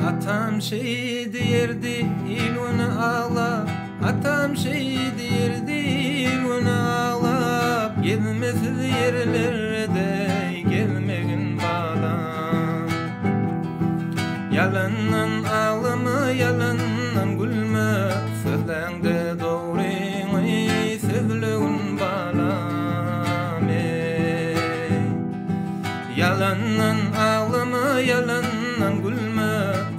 Atam şeý diýerdi, il-güni aglap, Atam şeý diýerdi, il-güni aglap, Gezmesiz ýerlerde gezmegin balam. Ýalandan aglama, ýalandan gülme, Sözläňde dogryňy sözlegin balam, eý. Ýalandan aglama, ýalandan gülme,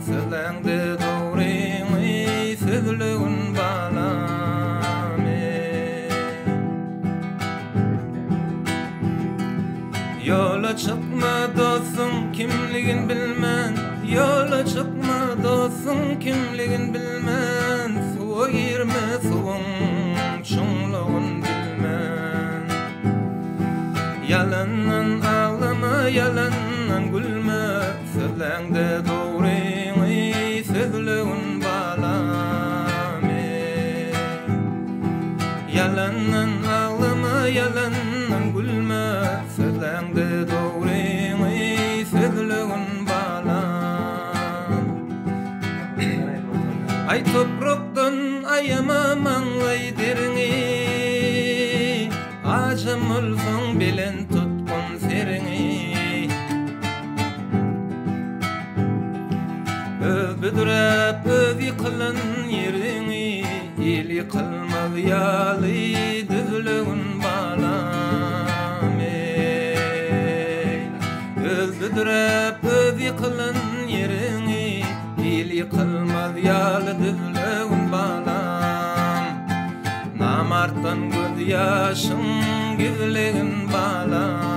Sözläňde dogryňy sözlegin balam, eý. Ýola çykma dostuň kimligin bilmän, Ýola çykma dostuň kimligin bilmän, Suwa girme suwuň çuňlugyn bilmän. Ýalandan aglama, ýalandan gülme, Sözläňde dogryňy sözlegin balam, eý. Ýalandan aglama, ýalandan gülme, Sözläňde dogryňy sözlegin balam. Aý toprakdan aýama maňlaý deriňi, Ajam bolsaň belent tutgun seriňi. Öz büdräp, öz ýykylan ýeriňi, Il ýykylmaz ýaly düzlegin balam, eý. Öz büdräp, öz ýykylan ýeriňi, Il ýykylmaz ýaly düzlegin balam. Namartdan gözýaşyň gizlegin balam.